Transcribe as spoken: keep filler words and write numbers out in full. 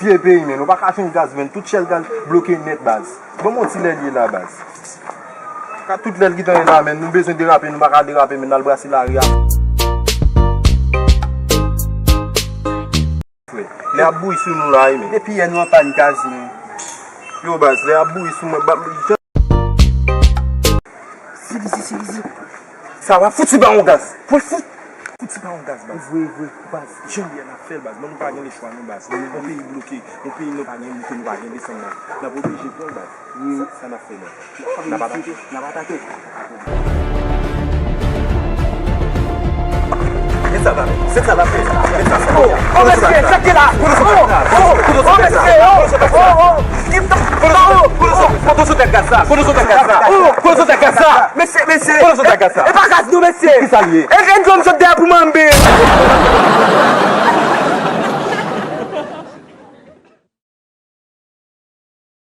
Vye peyi, men nou pa ka jwenn gaz, men tout chèl gaz bloke nèt, baz. Ban m yon ti lè l ye la, baz. Ka tout lè l gentan ye la, men nou bezwen derape, nou pa ka derape, men n al brase lari a. Frè, lè ap bouyi sou nou la, wi, men. Depi yè nou an pàn gaz, men. Yo, baz, lè ap bouyi sou mwen, ba, jan. Silizi, Silizi. Sa va fouti ba yon gaz. Pou l fout. Fouti ba yon gaz, baz. Vre, vre, baz. Jan li a n ap fè l, baz. Bon, nou pa gen lechwa, non, baz. Yon peyi bloke, yon peyi nou pa gen moto, nou pa gen desann, baz. N ap oblije pran l, baz. Wi. Sa, sa n ap fè, baz? N ap atake. N ap atake. Men sa l ap fè, men sa l ap fè, men sa l ap fè. Oh, oh, mesye, sa ki la? Oh, oh, oh, mesye, oh, oh, oh. Kote w sot ak gaz la? Kote w sot ak gaz la? Oh, kote w sot ak gaz la? Mesye, mesye. Kote w sot ak gaz la? E pa gaz non, mesye. Ki sa l ye? E, e dlo m sot dèyè pou manbe.